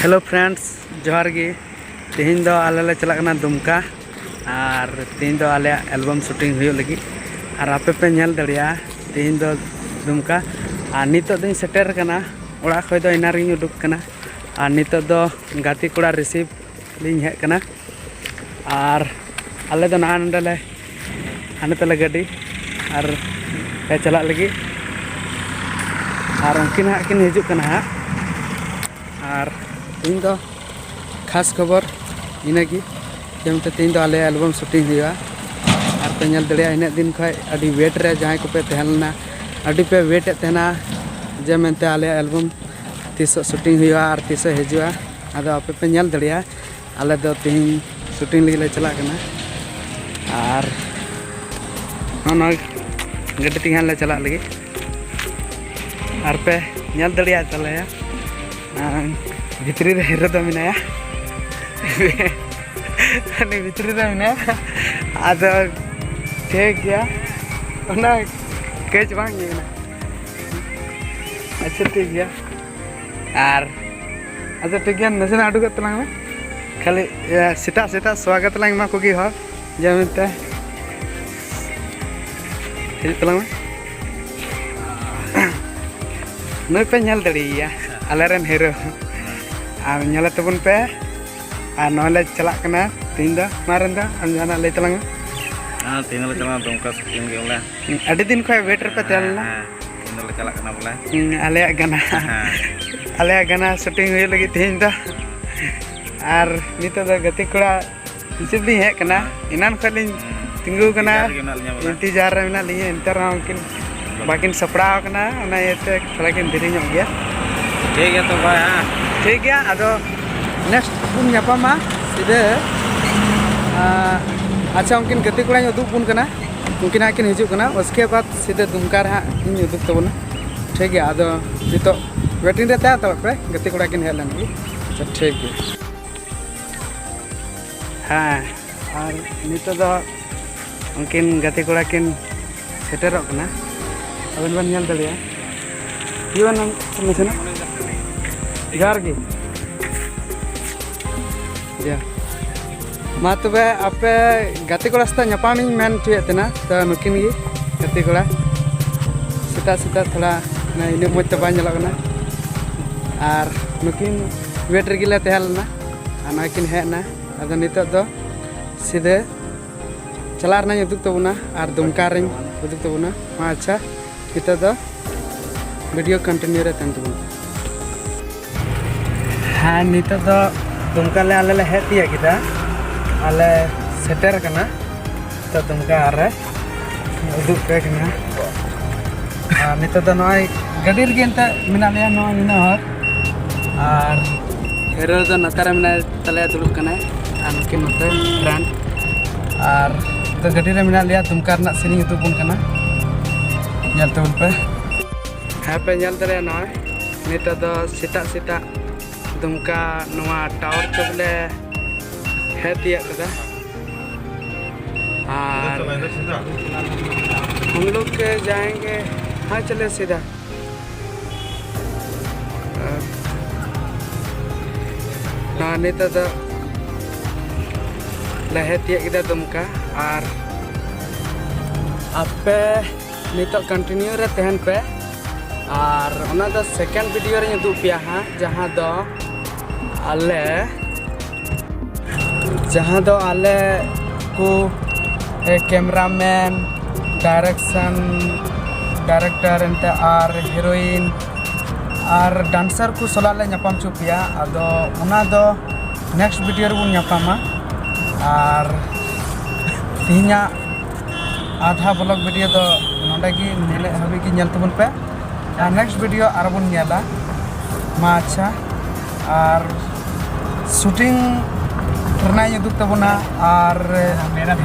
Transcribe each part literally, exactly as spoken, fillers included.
Hello friends, ᱡᱚᱦᱟᱨ ᱜᱮ᱾ ᱛᱮᱦᱮᱧ ᱫᱚ ᱟᱞᱮ ᱞᱮ ᱪᱟᱞᱟᱜ ᱠᱟᱱᱟ ᱫᱩᱢᱠᱟ, ᱟᱨ ᱛᱮᱦᱮᱧ ᱫᱚ ᱟᱞᱮᱭᱟᱜ ᱮᱞᱵᱟᱢ ᱥᱩᱴᱤᱝ ᱦᱩᱭᱩᱜ ᱞᱟᱹᱜᱤᱫ᱾ ᱟᱨ ᱟᱯᱮ ᱯᱮ ᱧᱮᱞ ᱫᱟᱲᱮᱭᱟᱜᱼᱟ, ᱛᱮᱦᱮᱧ ᱫᱚ ᱫᱩᱢᱠᱟ᱾ ᱟᱨ ᱱᱤᱛᱚᱜ ᱫᱚᱧ ᱥᱮᱴᱮᱨ ᱠᱟᱱᱟ, ᱚᱲᱟᱜ ᱠᱷᱚᱡ ᱫᱚ ᱮᱱᱟᱝ ᱨᱤᱧ ᱩᱰᱩᱠ ᱠᱟᱱᱟ᱾ ᱟᱨ ᱱᱤᱛᱚᱜ ᱫᱚ ᱜᱟᱛᱮ ᱠᱚᱲᱟ ᱨᱤᱥᱤᱵᱷ ᱞᱤᱧ ᱦᱮᱡ ᱠᱟᱱᱟ᱾ ᱟᱨ ᱟᱞᱮ ᱫᱚ ᱱᱟᱦᱟᱜ ᱱᱚᱰᱮ ᱞᱮ ᱦᱟᱱᱮ ᱛᱟᱞᱮ ᱜᱟᱹᱰᱤ ᱟᱨ ᱞᱮ ᱪᱟᱞᱟᱜ ᱞᱟᱹᱜᱤᱫ᱾ ᱟᱨ ᱩᱱᱠᱤᱱ ᱦᱟᱸᱜ ᱠᱤᱱ ᱦᱤᱡᱩᱜ ᱠᱟᱱᱟ ᱦᱟᱸᱜ᱾ ᱟᱨ ᱛᱮᱦᱮᱧ ᱫᱚ ᱠᱷᱟᱥ ᱠᱷᱚᱵᱚᱨ ᱤᱱᱟᱹᱜᱮ, ᱡᱮ ᱢᱮᱱᱛᱮ ᱛᱮᱦᱮᱧ ᱫᱚ ᱟᱞᱮᱭᱟᱜ ᱮᱞᱵᱟᱢ ᱥᱩᱴᱤᱝ ᱦᱩᱭᱩᱜᱼᱟ᱾ ᱟᱨ ᱯᱮ ᱧᱮᱞ ᱫᱟᱲᱮᱭᱟᱜᱼᱟ, ᱤᱱᱟᱹᱜ ᱫᱤᱱ ᱠᱷᱚᱱ ᱟᱹᱰᱤ ᱣᱮᱴ ᱨᱮ ᱡᱟᱦᱟᱸᱭ ᱠᱚᱯᱮ ᱛᱟᱦᱮᱸ ᱞᱮᱱᱟ, ᱟᱹᱰᱤ ᱯᱮ ᱣᱮᱴ ᱮᱫ ᱛᱟᱦᱮᱱᱟ, ᱡᱮ ᱢᱮᱱᱛᱮ ᱟᱞᱮᱭᱟᱜ ᱮᱞᱵᱟᱢ ᱛᱤᱥᱚᱜ ᱥᱩᱴᱤᱝ ᱦᱩᱭᱩᱜᱼᱟ ᱟᱨ ᱛᱤᱥᱚᱜ ᱦᱤᱡᱩᱜᱼᱟ᱾ ᱟᱫᱚ ᱟᱯᱮ ᱯᱮ ᱧᱮᱞ ᱫᱟᱲᱮᱭᱟᱜᱼᱟ, ᱟᱞᱮ ᱫᱚ ᱛᱮᱦᱮᱧ ᱥᱩᱴᱤᱝ ᱞᱟᱹᱜᱤᱫ ᱞᱮ ᱪᱟᱞᱟᱜ ᱠᱟᱱᱟ᱾ ᱟᱨ ᱱᱚᱜᱼᱚ ᱱᱚᱣᱟ ᱜᱟᱹᱰᱤ ᱛᱮᱜᱮ ᱦᱟᱸᱜ ᱞᱮ ᱪᱟᱞᱟᱜ ᱞᱟᱹᱜᱤᱫ᱾ ᱟᱨ ᱯᱮ ᱧᱮᱞ ᱫᱟᱲᱮᱭᱟᱜ ᱛᱟᱞᱮᱭᱟ, ᱟᱨ ᱵᱷᱤᱛᱨᱤ ᱨᱮ ᱦᱤᱨᱳ ᱫᱚ ᱢᱮᱱᱟᱭᱟ᱾ ᱩᱱᱤ ᱵᱷᱤᱛᱨᱤ ᱨᱮ ᱢᱮᱱᱟᱭᱟ᱾ ᱟᱫᱚ ᱴᱷᱤᱠ ᱜᱮᱭᱟ, ᱚᱱᱟ ᱠᱮᱪ ᱵᱟᱝ ᱤᱭᱟᱹ ᱠᱟᱱᱟ᱾ ᱟᱪᱪᱷᱟ, ᱴᱷᱤᱠ ᱜᱮᱭᱟ᱾ ᱟᱨ ᱟᱪᱪᱷᱟ, ᱴᱷᱤᱠ ᱜᱮᱭᱟ, ᱱᱟᱥᱮᱱᱟᱜ ᱩᱰᱩᱠᱚᱜ ᱛᱟᱞᱟᱝ ᱢᱮ᱾ ᱠᱷᱟᱹᱞᱤ, ᱤᱭᱟᱹ, ᱥᱮᱛᱟᱜ ᱥᱮᱛᱟᱜ ᱥᱣᱟᱜᱚᱛ ᱞᱟᱝ ᱮᱢᱟ ᱠᱚᱜᱮ ᱦᱚᱲ, ᱡᱮ ᱢᱮᱱᱛᱮ ᱦᱤᱡᱩᱜ ᱛᱟᱞᱟᱝ ᱢᱮ᱾ ᱱᱩᱭ ᱯᱮ ᱧᱮᱞ ᱫᱟᱲᱮᱭᱟᱭᱟ, ᱟᱞᱮᱨᱮᱱ ᱦᱤᱨᱳ᱾ ᱟᱨ ᱧᱮᱞᱮ ᱛᱟᱵᱚᱱ ᱯᱮ᱾ ᱟᱨ ᱱᱚᱜᱼᱚᱭ ᱞᱮ ᱪᱟᱞᱟᱜ ᱠᱟᱱᱟ ᱛᱮᱦᱮᱧ ᱫᱚ᱾ ᱢᱟ ᱨᱮᱱ ᱫᱚ, ᱟᱢ ᱡᱟᱦᱟᱱᱟᱜ ᱞᱟᱹᱭ ᱛᱟᱞᱟᱝ ᱢᱮ᱾ ᱦᱮᱸ, ᱛᱮᱦᱮᱧ ᱫᱚᱞᱮ ᱪᱟᱞᱟᱜᱼᱟ ᱫᱩᱢᱠᱟ ᱥᱩᱴᱤᱝ ᱜᱮ ᱵᱚᱞᱮ᱾ ᱟᱹᱰᱤ ᱫᱤᱱ ᱠᱷᱚᱱ ᱣᱮᱴ ᱨᱮᱯᱮ ᱛᱟᱦᱮᱸ ᱞᱮᱱᱟ᱾ ᱦᱮᱸ, ᱛᱮᱦᱮᱧ ᱫᱚᱞᱮ ᱪᱟᱞᱟᱜ ᱠᱟᱱᱟ ᱵᱚᱞᱮ᱾ ᱦᱩᱸ, ᱟᱞᱮᱭᱟᱜ ᱜᱟᱱᱟ᱾ ᱦᱮᱸ᱾ ᱟᱞᱮᱭᱟᱜ ᱜᱟᱱᱟ ᱥᱩᱴᱤᱝ ᱦᱩᱭᱩᱜ ᱞᱟᱹᱜᱤᱫ ᱛᱮᱦᱮᱧ ᱫᱚ᱾ ᱟᱨ ᱱᱤᱛᱚᱜ ᱫᱚ ᱜᱟᱛᱮ ᱠᱚᱲᱟ ᱦᱤᱥᱟᱹᱵ ᱞᱤᱧ ᱦᱮᱡ ᱠᱟᱱᱟ᱾ ᱦᱮᱸ᱾ ᱮᱱᱟᱱ ᱠᱷᱚᱱ ᱞᱤᱧ ᱦᱩᱸ᱾ ᱛᱤᱸᱜᱩ ᱠᱟᱱᱟ᱾ ᱤᱱᱛᱤᱡᱟᱨ ᱨᱮ ᱢᱮᱱᱟᱜ ᱞᱤᱧᱟ᱾ ᱤᱱᱛᱤᱡᱟᱨ ᱨᱮ ᱢᱮᱱᱟᱜ ᱞᱤᱧᱟ, ᱮᱱᱛᱮ ᱨᱮᱦᱚᱸ ᱩᱱᱠᱤᱱ ᱵᱟᱹᱠᱤᱱ ᱥᱟᱯᱲᱟᱣ ᱠᱟᱱᱟ, ᱚᱱᱟ ᱤᱭᱟᱹᱛᱮ ᱛᱷᱚᱲᱟ ᱠᱤᱱ ᱫᱮᱨᱤ ᱧᱚᱜ ᱜᱮᱭᱟ᱾ ᱴᱷᱤᱠ ᱜᱮᱭᱟ ᱛᱚ ᱵᱷᱟᱭ, ᱦᱮᱸ᱾ ᱴᱷᱤᱠ ᱜᱮᱭᱟ, ᱟᱫᱚ next ᱵᱚᱱ ᱧᱟᱯᱟᱢᱟ ᱥᱤᱫᱷᱟᱹ᱾ ᱟᱸ, ᱟᱪᱪᱷᱟ, ᱩᱱᱠᱤᱱ ᱜᱟᱛᱮ ᱠᱚᱲᱟᱧ ᱩᱫᱩᱜ ᱟᱵᱚᱱ ᱠᱟᱱᱟ, ᱩᱱᱠᱤᱱ ᱦᱟᱸᱜ ᱠᱤᱱ ᱦᱤᱡᱩᱜ ᱠᱟᱱᱟ, ᱩᱥᱠᱮ ᱵᱟᱫᱽ ᱥᱤᱫᱷᱟᱹ ᱫᱩᱢᱠᱟ ᱨᱮ ᱦᱟᱸᱜ ᱤᱧ ᱩᱫᱩᱜ ᱛᱟᱵᱚᱱᱟ᱾ ᱴᱷᱤᱠ ᱜᱮᱭᱟ, ᱟᱫᱚ ᱱᱤᱛᱚᱜ ᱣᱮᱴᱤᱝ ᱨᱮ ᱛᱟᱦᱮᱸ ᱦᱟᱛᱟᱲᱚᱜ ᱯᱮ, ᱜᱟᱛᱮ ᱠᱚᱲᱟ ᱠᱤᱱ ᱦᱮᱡ ᱞᱮᱱ ᱜᱮ᱾ ᱟᱪᱪᱷᱟ, ᱴᱷᱤᱠ ᱜᱮᱭᱟ᱾ ᱦᱮᱸ, ᱟᱨ ᱱᱤᱛᱚᱜ ᱫᱚ ᱩᱱᱠᱤᱱ ᱜᱟᱛᱮ ᱠᱚᱲᱟ ᱠᱤᱱ ᱥᱮᱴᱮᱨᱚᱜ ᱠᱟᱱᱟ, ᱟᱵᱮᱱ ᱵᱮᱱ ᱧᱮᱞ ᱫᱟᱲᱮᱭᱟᱜᱼᱟ᱾ ᱦᱤᱡᱩᱜ ᱵᱮᱱ ᱱᱟᱥᱮᱱᱟᱜ᱾ ᱡᱚᱦᱟᱨ ᱜᱮ᱾ ᱢᱟ ᱛᱚᱵᱮ ᱟᱯᱮ ᱜᱟᱛᱮ ᱠᱚᱲᱟ ᱥᱟᱛᱮ ᱧᱟᱯᱟᱢᱤᱧ ᱢᱮᱱ ᱦᱚᱪᱚᱭᱮᱫ ᱛᱟᱦᱮᱱᱟ, ᱛᱚ ᱱᱩᱠᱤᱱ ᱜᱮ ᱜᱟᱛᱮ ᱠᱚᱲᱟ᱾ ᱥᱮᱛᱟᱜ ᱥᱮᱛᱟᱜ ᱛᱷᱚᱲᱟ ᱢᱟᱱᱮ ᱤᱱᱟᱹᱜ ᱢᱚᱡᱽ ᱛᱮ ᱵᱟᱭ ᱧᱮᱞᱚᱜ ᱠᱟᱱᱟ᱾ ᱟᱨ ᱱᱩᱠᱤᱱ ᱣᱮᱴ ᱨᱮᱜᱮ ᱞᱮ ᱛᱟᱦᱮᱸ ᱞᱮᱱᱟ, ᱟᱨ ᱱᱚᱜᱼᱚᱭ ᱠᱤᱱ ᱦᱮᱡ ᱮᱱᱟ᱾ ᱟᱫᱚ ᱱᱤᱛᱚᱜ ᱫᱚ ᱥᱤᱫᱷᱟᱹ ᱪᱟᱞᱟᱜ ᱨᱮᱱᱟᱜ ᱤᱧ ᱩᱫᱩᱜ ᱛᱟᱵᱚᱱᱟ ᱟᱨ ᱫᱩᱢᱠᱟ ᱨᱮᱧ ᱩᱫᱩᱜ ᱛᱟᱵᱚᱱᱟ᱾ ᱢᱟ ᱟᱪᱪᱷᱟ, ᱱᱤᱛᱚᱜ ᱫᱚ ᱵᱷᱤᱰᱤᱭᱳ ᱠᱚᱱᱴᱤᱱᱤᱭᱩ ᱨᱮ ᱛᱟᱦᱮᱱ ᱛᱟᱵᱚᱱᱟ᱾ ᱦᱮᱸ, ᱱᱤᱛᱚᱜ ᱫᱚ ᱫᱩᱢᱠᱟ ᱞᱮ ᱟᱞᱮ ᱞᱮ ᱦᱮᱡ ᱛᱤᱭᱟᱹᱜ ᱠᱮᱫᱟ, ᱟᱞᱮ ᱥᱮᱴᱮᱨ ᱠᱟᱱᱟ᱾ ᱱᱤᱛᱚᱜ ᱫᱩᱢᱠᱟ ᱨᱮ ᱩᱫᱩᱜ ᱯᱮ ᱠᱟᱱᱟ᱾ ᱟᱨ ᱱᱤᱛᱚᱜ ᱫᱚ ᱱᱚᱜᱼᱚᱭ ᱜᱟᱹᱰᱤ ᱨᱮᱜᱮ ᱮᱱᱛᱮ ᱢᱮᱱᱟᱜ ᱞᱮᱭᱟ, ᱱᱚᱜᱼᱚᱭ ᱱᱤᱱᱟᱹᱜ ᱦᱚᱲ᱾ ᱟᱨ ᱦᱤᱨᱳ ᱫᱚ ᱱᱚᱛᱮ ᱨᱮ ᱢᱮᱱᱟᱭ ᱛᱟᱞᱮᱭᱟ, ᱫᱩᱲᱩᱵ ᱠᱟᱱᱟᱭ, ᱟᱨ ᱱᱩᱠᱤᱱ ᱱᱚᱛᱮ ᱯᱷᱨᱮᱱᱰ᱾ ᱟᱨ ᱱᱤᱛᱚᱜ ᱜᱟᱹᱰᱤ ᱨᱮ ᱢᱮᱱᱟᱜ ᱞᱮᱭᱟ ᱫᱩᱢᱠᱟ ᱨᱮᱱᱟᱜ ᱥᱤᱱᱤᱧ ᱩᱫᱩᱜ ᱵᱚᱱ ᱠᱟᱱᱟ, ᱧᱮᱞ ᱛᱟᱵᱚᱱ ᱯᱮ᱾ ᱦᱮᱸ ᱯᱮ ᱧᱮᱞ ᱫᱟᱲᱮᱭᱟᱜᱼᱟ, ᱱᱚᱜᱼᱚᱭ ᱱᱤᱛᱚᱜ ᱫᱚ ᱥᱮᱛᱟᱜ ᱥᱮᱛᱟᱜ ᱫᱩᱢᱠᱟ ᱱᱚᱣᱟ ᱴᱟᱣᱟᱨ ᱪᱚᱠ ᱞᱮ ᱦᱮᱡ ᱛᱤᱭᱟᱹᱜ ᱠᱮᱫᱟ᱾ ᱟᱨ हम लोग के जाएंगे, हाँ चले सीधा। ᱟᱨ ᱱᱚᱣᱟ ᱱᱤᱛᱚᱜ ᱫᱚ ᱞᱮ ᱦᱮᱡ ᱛᱤᱭᱟᱹᱜ ᱠᱮᱫᱟ ᱫᱩᱢᱠᱟ᱾ ᱟᱨ ᱟᱯᱮ ᱱᱤᱛᱚᱜ ᱠᱚᱱᱴᱤᱱᱤᱭᱩ ᱨᱮ ᱛᱟᱦᱮᱱ ᱯᱮ, ᱟᱨ ᱚᱱᱟ ᱫᱚ ᱥᱮᱠᱮᱱᱰ ᱵᱷᱤᱰᱤᱭᱳ ᱨᱮᱧ ᱩᱫᱩᱜ ᱯᱮᱭᱟ ᱦᱟᱸᱜ, ᱡᱟᱦᱟᱸ ᱫᱚ ᱟᱞᱮ ᱡᱟᱦᱟᱸ ᱫᱚ ᱟᱞᱮ ᱠᱚ ᱠᱮᱢᱨᱟᱢᱮᱱ, ᱰᱟᱭᱨᱮᱠᱥᱚᱱ ᱰᱟᱭᱨᱮᱠᱴᱚᱨ ᱮᱱᱛᱮ, ᱟᱨ ᱦᱤᱨᱳᱭᱤᱱ ᱟᱨ ᱰᱟᱱᱥᱟᱨ ᱠᱚ ᱥᱟᱞᱟᱜ ᱞᱮ ᱧᱟᱯᱟᱢ ᱦᱚᱪᱚ ᱯᱮᱭᱟ᱾ ᱟᱫᱚ ᱚᱱᱟ ᱫᱚ ᱱᱮᱠᱥᱴ ᱵᱷᱤᱰᱤᱭᱳ ᱨᱮᱵᱚᱱ ᱧᱟᱯᱟᱢᱟ᱾ ᱟᱨ ᱛᱮᱦᱮᱧᱟᱜ ᱟᱫᱷᱟ ᱵᱞᱚᱜ ᱵᱷᱤᱰᱤᱭᱳ ᱫᱚ ᱱᱚᱰᱮ ᱜᱮ, ᱱᱤᱱᱟᱹᱜ ᱦᱟᱹᱵᱤᱡ ᱜᱮ ᱧᱮᱞ ᱛᱟᱵᱚᱱ ᱯᱮ᱾ ᱟᱨ ᱱᱮᱠᱥᱴ ᱵᱷᱤᱰᱤᱭᱳ ᱟᱨᱚ ᱵᱚᱱ ᱧᱮᱞᱟ᱾ ᱢᱟ ᱟᱪᱪᱷᱟ, ᱟᱨ ᱥᱩᱴᱤᱝ ᱨᱮᱱᱟᱜ ᱤᱧ ᱩᱫᱩᱜ ᱛᱟᱵᱚᱱᱟ ᱟᱨ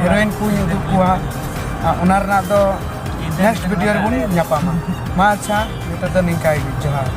ᱦᱤᱨᱳᱭᱤᱱ ᱠᱚᱧ ᱩᱫᱩᱜ ᱠᱚᱣᱟ, ᱟᱨ ᱚᱱᱟ ᱨᱮᱱᱟᱜ ᱫᱚ ᱱᱮᱠᱥᱴ ᱵᱷᱤᱰᱤᱭᱳ ᱨᱮᱵᱚᱱ ᱧᱟᱯᱟᱢᱟ᱾ ᱢᱟ ᱟᱪᱪᱷᱟ, ᱱᱤᱛᱚᱜ ᱫᱚ ᱱᱤᱝᱠᱟ ᱜᱮ, ᱡᱚᱦᱟᱨ᱾